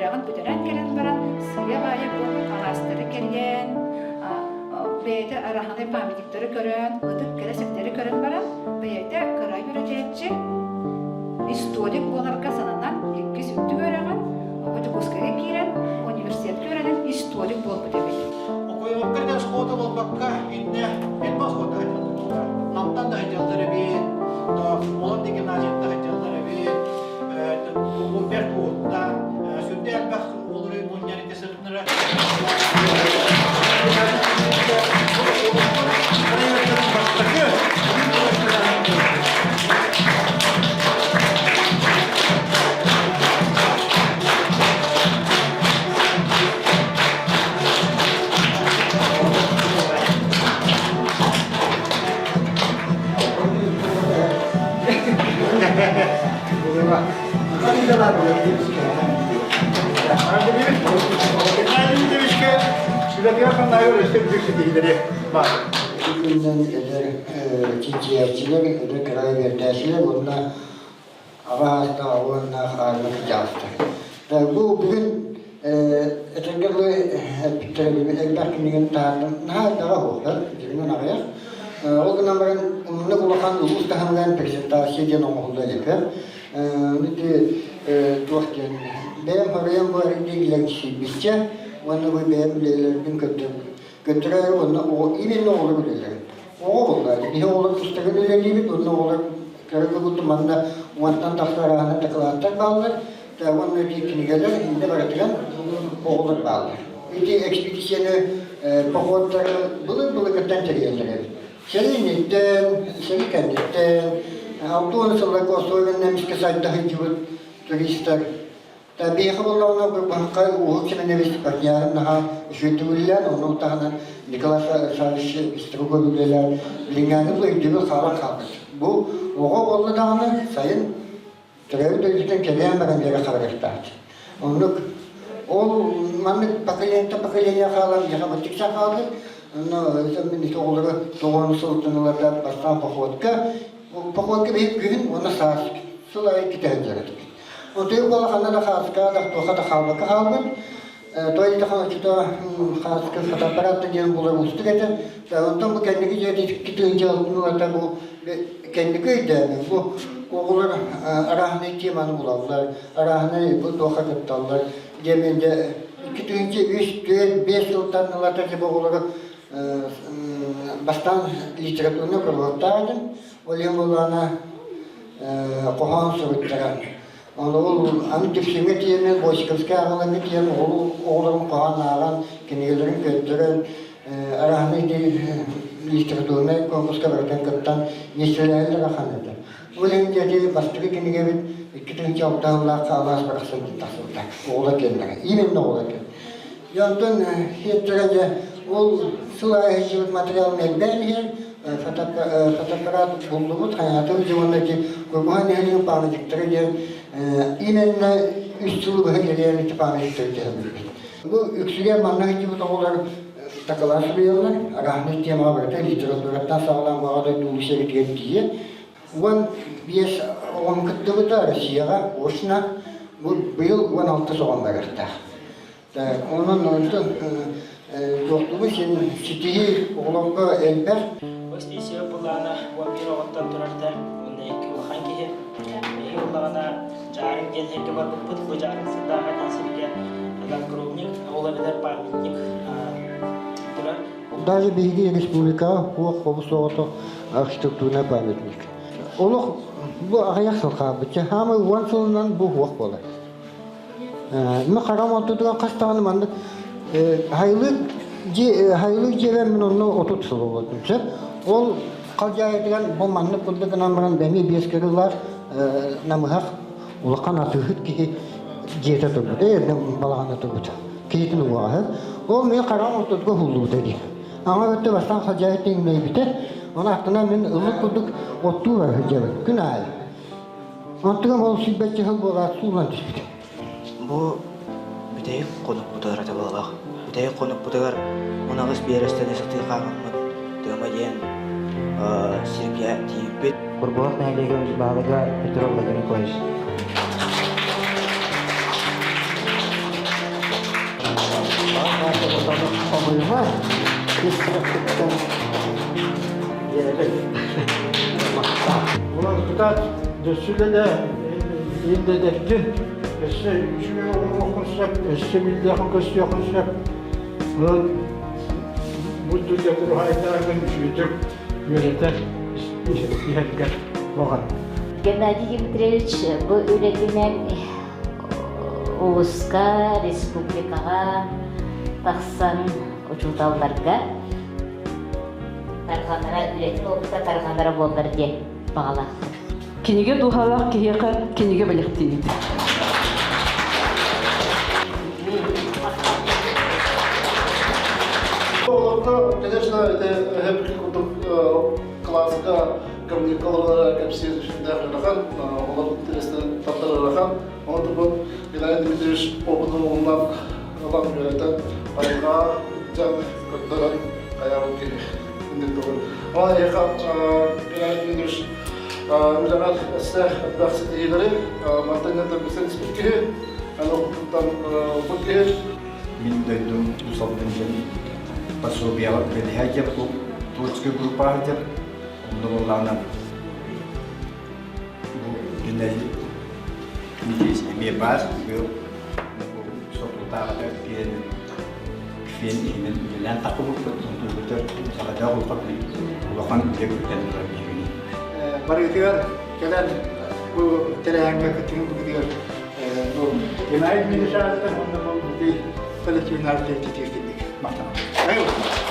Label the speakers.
Speaker 1: үөрэҕин бүтэрэн кэлэн баран сыыйа-баайа бу алаастары кэрийэн, бэйэтэ араһынай памятниктары көрөн, ытык кэрэ сирдэри көрөн баран, бэйэтэ кыра үөрэтээччи, историк буоларга сананан иккис үрдүк үөрэҕин Дьокуускайга киирэн университетка үөрэнэн историк буолбут эбит.
Speaker 2: Окуйуҥка да оскуола буолбакка, иннэ элбэх оскуола сылдьаллар. Намтан да сылдьаллар эбит, Олон да гимназияттан сылдьаллар эбит, бэрт уһуттан, сүрдээх элбэх оҕолору мунньан ити сырытынара. Бастакы
Speaker 3: Күнүнэн эдэр чинчийээччилэр, эдэр кыраай үөрдээччилэр уонна Аҕа уонна хааннык дьаастар. Бу бүгүн этэргэ дылы эппиттэрэ элбэх кинигэни таһаардым. Наһаа элбэҕэ суохтар, дьиҥинэн аҕыйах. Ол гынан баран оннук улахан улуус таһымынан презентация диэн оҥоһулла илик. Ити туох диэн бэйэм хоруйум бу эргиллэн уонна бу бэйэм үлэлэрбин көрдөрөр уонна именно оҕолор үлэлэрин. Оҕо буолла. Биһи оҕолор тустагын үлэлиибит, уонна оҕолор көрө манна уонтан тахса арааһына дакылааттар бааллар, уонна ити кинигэлэр иннэ барытыгар оҕолор бааллар. Ити экспедицияны походтары былыр-былыргыттан тэрийэллэр эбит. Сэрии инниттэн, сэрии кэнниттэн, 60 сылларга особенно эмискэ сайда сылдьыбыт туристар Биһиэхэ буоллаҕына быһахха Уһук Семенович партнерын наһаа үчүгэйдик үлэлээн, онно таһынан Николай Александрович Пеструков үлэлээн, билиҥҥээҥи бу өйдөбүл хаалан хаалбыт. Бу оҕо буолла даҕаны сайын төрөөбүт дойдутун кэбиһэн баран үөрэ харайыахтаах. Оннук ол маннык поколениеттан поколение хаалан биһиэхэ быттыкса хаалбыт. Онно мин ити оҕолору тоҕон сылтыҥыларда бастаан походка, походка биһиги күһүн уонна саас сыл аайы кэтэһэн дьарыктык. Отуй буола ханна да хааска да туохха да хаалбакка хаалбыт. Той да оччото хааска фотоаппарат да диэн булар уустук этэ. Онтон бу кэнники дьиэ китыынча ылата бу кэнники өйдөөмүн бу оҕолор арааһынай теманы булаллар, арааһынай бу туохха кытталлар диэмин дьэ 2003, 4, 5 сылтан ылата дьэ бу оҕолору бастаан литературнай куруһуоктаах этим. Ол иһин буоллаҕына хоһоон суруйтаран. Ону ол аны Дүпсүҥҥэ тиийэн, Босиковскай аҕаларга тиийэн оҕолорун хоһоон ааҕан, кинигэлэрин көрдөрөн, арааһынай литературнай конкурска барытын кыттан миэстэлэһэллэр ахан этэ. Ол иһин дьэ бастакы кинигэбит 2006 сыллаахха алаас барахсан тахсыбыта. Оҕолор кэллэҕэ. Именно оҕолор кэллэ. Дьэ онтон сиэттэрэ дьэ ол сыл аайы сылдьыбыт материалым элбээн иһэр, фотоаппарат буллубут, хайаатыбыт дьэ уонна ити Курбуһан нэһилиэгин памятниктара диэн именно үс сылы быһа кэлиэн ити памятниктары түһэрбиппит. Бу үксүгэр манна сылдьыбыт оҕолор дакылаат суруйаллар, арааһынай темаҕа барыта литератураттан саҕалаан баҕа дойду улуу сэриитигэр тиийэ. 15 оҕом кыттыбыта Россияҕа, очно бу быйыл 16 оҕом барыахтаах. Онон онтон туохтугу син ситиһии оҕолорго элбэх.
Speaker 4: Экспедиция былаана 11 оҕоттон турарда уонна икки улахан киһи. Биһиги буоллаҕына Дьаарыҥ диэн сиргэ барбыппыт. Бу Дьаарыҥ сырдааҕа диэн сиргэ надгробник, ол эбэтэр памятник турар.
Speaker 3: Даже биһиги республикаҕа суох хобус оҕото архитектурнай памятник. Олох бу аҕыйах сыл хаалбыт. Хаамай уон сылынан бу суох буолар. Ну харам ортотугар хас даҕаны маннык хайылык дьиэ хайылык дьиэбэр мин онно 30 сыл олордум сөп. Ол халдьаайытыгар бу маннык курдук гынан баран эмиэ биэс кырыылаах намыһах улахан атыыһыт киһи дьиэтэ турбут, ээ балаҕана турбут. Киһитин уҥуоҕа. Ол мин хараҕым ортотугар уһуллубута дии. Аҥар өттө бастаан халдьаайыттан иҥнэйбитэ, ону аттынан мин ыллык курдук оттуу бара сылдьабын күн аайы. Онтугам ол сүүрбэччэ сыл буолаат сууллан түспүтэ.
Speaker 5: Бу бүтэһик хонукпутугар ата буоллах. Бүтэһик хонукпутугар 18 биэрэстэни сатыы хаамаммыт Тыама диэн сиргэ тиийбит.
Speaker 6: Курбуһах нэһилиэгин баһылыга Петров Владимир Николаевич. Эйиэхэ ис сүрэхпиттэн биэрэбин. Махтал.
Speaker 2: Онон кытаат дөссүлэлэ индедэргин, өссө үчүгэй оҥоруоххун сөп, өссө биллиэххин көстүөххүн сөп. Онон бу дүллэ куруһаайдааргын үчүгэйдик үөрэтэр иһэргэр баҕарабын.
Speaker 7: Геннадий Дмитриевич бу үлэтинэн улууска, республикаҕа тахсан учууталларга тарҕанара, үлэтин опыта тарҕанара буоллар диэн баҕалаахпын.
Speaker 8: Кинигэ дууһалаах киһиэхэ кинигэ бэлэхтиибит.
Speaker 9: Олорго, конечно, это эһэбит курдук класска коммуникалара кэпсиир сүрдээх ыарахан, олор интерестерин тардар ыарахан. Онон турбут Геннадий Дмитриевич опытын уһуннан ылан үөрэтэн, айылҕа дьон көрдөрөн хайаабыт киһи инник тугун. Онон эһиэхэ Геннадий Дмитриевич үлэҕэр өссө элбэх ситиһиилэри, мантан иннинэ билсэн испит киһи, аны опытыттан ылбыт киһи.
Speaker 10: Мин дойдум Усалдын диэн пособияҕа үлэлэһэ диэн творческай группаҕа диэн Онно буоллаҕына бу Геннадий Дмитриевич эмиэ баар быйыл соторутааҕыта киирэн фен иһинэн үлэлээн таххыбыппыт онтубутугар саҕадьаах улахан улахан үлэ күүтэн турар биһигини.
Speaker 2: Барыытыгар кэлэн бу тэрээһиҥҥэ кыттыгын бу Геннадий Дмитриевич ааттан уонна бу коллективнар тиэрдик махтанабын.